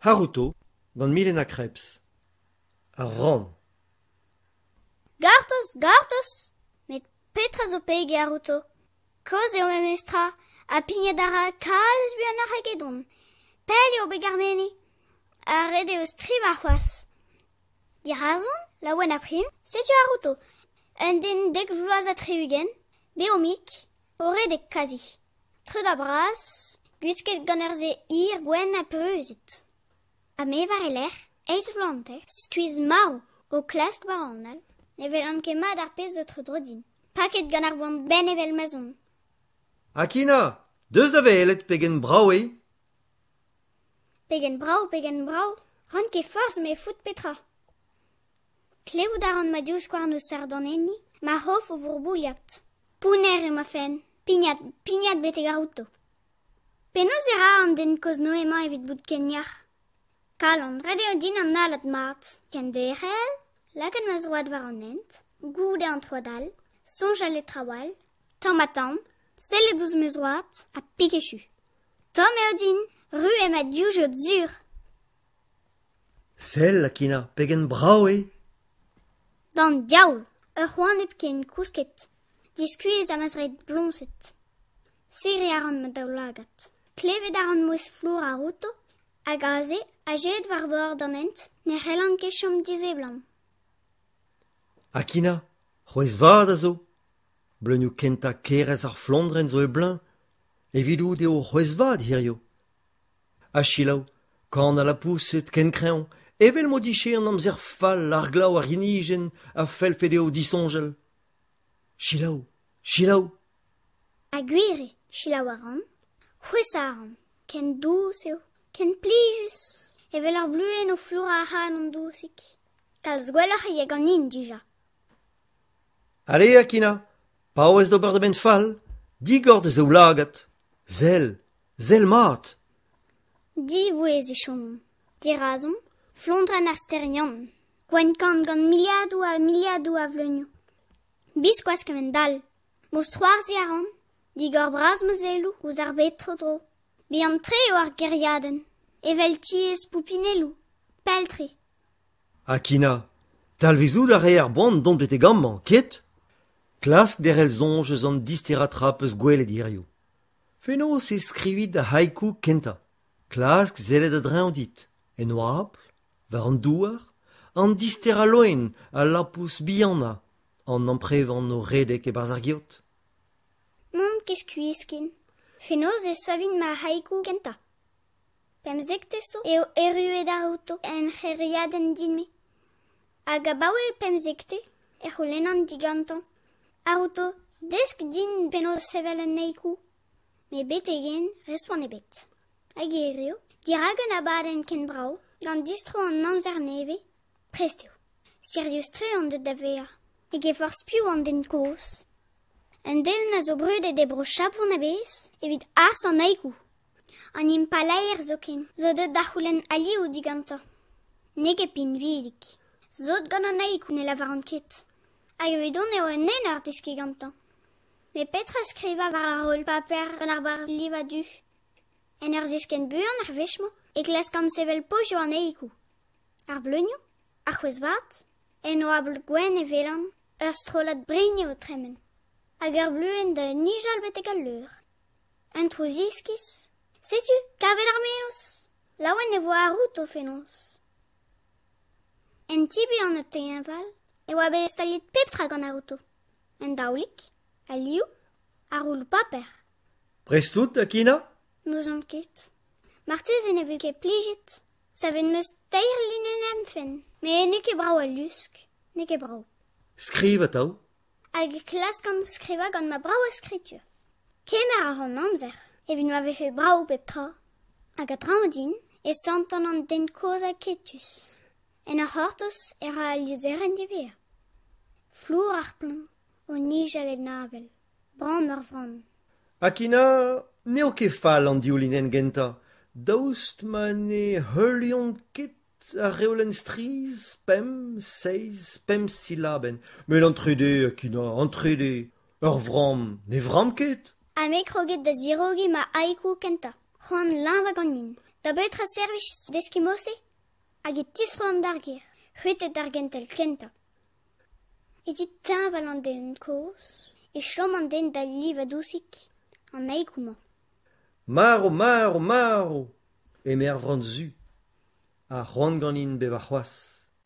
Haruto gant Milena Krebs. Ar vran. Gortoz, gortoz! Met petra zo peg e Haruto? Kozh eo memestra ha pignat a ra kalz buanoc'h egedon. Pell eo bet ar mene. Ha ret eo strivañ c'hoazh. Dirazon, laouen ha prim, setu Haruto. Un den dek vloaz ha 60, bev-mik, o redek kazi. Treut ha bras, gwisket gant ur sae hir gwenn ha peuzet. Ha me war e lerc'h, eizh vloaz hanter, skuizh-marv o klask war an all. Ne welan ket mat ar pezh zo tro-dro din. Paket gant ar boan benn evel ma'z on. Akina, deus da welet pegen brav eo. Pegen brav, pegen brav. Ran ket forzh me fout petra. Klevout a ran ma divskouarn o sardanenniñ, ma c'hof o vourbouilhat. Pounner eo ma fenn. Pignat, pignat betek ar auto. Penaos e ra an den kozh-Noe-mañ evit bout ken yac'h? Kalon, ret eo din analat mat. Kenderc'hel, lakaat ma zroad war an hent, goude an troad all, soñjal e traoù all, tamm-ha-tamm, sellet ouzh ma zroad ha pik echu. Tomm eo din, ru eo ma divjod sur. Sell, Akina, pegen brav eo! D'an diaoul, ur c'hoant hepken kousket, diskuizh ha ma zreid bloñset. Serriñ a ran ma daoulagad. Klevet a ran mouezh flour ar oto, hag aze, azeet war bord an hent, ne c'hellan ket chom diseblant. Akina, c'hwezh vat a zo. Bleunioù kentañ kerez ar flondrenn zo e bleuñv. Evidout eo c'hwezh vat hiziv. Ha selaou, kan al lapoused ken kreñv, evel m'o dije an amzer fall, ar glav, ar yenijenn a fellfe dezho disoñjal. Selaou, selaou. Ha gwir eo, selaou a ran, c'hwesa a ran, ken dous eo, ken plijus, evel ur bluenn o flourañ ac'hanon dousik. Kalz gwelloc'h eo ganin dija. Ale, Akina, paouez d'ober da benn fall, digor da zaoulagad. Sell, sell mat. Divouezh e chomomp. Dirazomp, flondrenn ar stêr-Yann, gwenn-kann gant miliadoù ha miliadoù a vleunioù. Biskoazh kemend-all. Mousc'hoarzhiñ a ran, digor bras ma selloù ouzh ar bed tro-dro. Bihan-tre eo ar gêriadenn, evel tiez poupinelloù, pell-tre. Akina, talvezout a rae ar boan dont betek amañ, ket? Klask derc'hel soñj eus an disterañ tra 'peus gwelet hiziv. Fenoz e skrivi da haiku kentañ. Klask sellet a-dreñv dit, en oabl, war an douar, an disterañ loen, al lapous bihanañ, an amprevan o redek e-barzh ar geot. N'on ket skuizh ken. Fenoz e savin ma haiku kentañ. Pemzektez zo eo erruet ar auto em c'hêriadenn din-me. Hag abaoe pemzektez e c'houlennan digantañ. Haruto, desk din penaos sevel un haiku. Met betek-henn respont ebet. Hag hiriv, dirak un abadenn ken brav, gant distro an amzer nevez, prest eo. Sirius-tre on deuet da vezañ. Hag e forzh piv an den kozh. Un den a zo brudet e Bro-Japon a-bezh evit arz an haiku. An impalaer zoken zo deuet da c'houlenn alioù digantañ. N'eo ket pinvidik. Sot gant an haiku ne lavaran ket. Hag evidon eo un enor deskiñ gantañ. Met petra skrivañ war ar roll-paper gant ar barr-livañ du? En ur ziskenn buan ar wech-mañ e klaskan sevel pozioù an haiku. Ar bleunioù, ar c'hwezh vat, en oabl gwenn e welan ur strollad brini o tremen. Hag ur bluenn da nijal betek al leur. Un trouz iskis. Setu, kavet ar mennozh. Laouen e vo Haruto fenoz. En ti bihan ha teñval e oa bet staliet pep tra gant Haruto. Un daolig, al liv, ar roulloù paper. Prest out, Akina? N'ouzon ket. Marteze ne vez ket plijet. Savet 'm eus teir linenn em fenn, met n'eo ket brav al lusk. N'eo ket brav. Skriv atav. Hag e klaskan skrivañ gant ma bravañ skritur. Kemer a ran amzer evit ma vefe brav pep tra. Hag a-dreñv din e santan an den kozh aketus. En ur c'hortoz e ra al lizherenn diwezhañ. Flour ar plant, o nijal en avel, bramm ur vran. Akina, n'eo ket fall an div linenn gentañ, daoust ma ne heuliont ket ar reolenn strizh pemp, seizh, pemp silabenn. Met an trede, Akina, an trede, ur vramm ne vramm ket. Ha me kroget da zirogiñ ma haiku kentañ. C'hoant leñvañ ganin. Da betra servij deskiñ mod-se? Hag e tistroan d'ar gêr, c'hwitet d'ar gentel kentañ. Evit teñval an den kozh e chom an den da livañ dousik an haiku-mañ. Marv, marv, marv eme ar vran zu. Ha c'hoant ganin bevañ c'hoazh.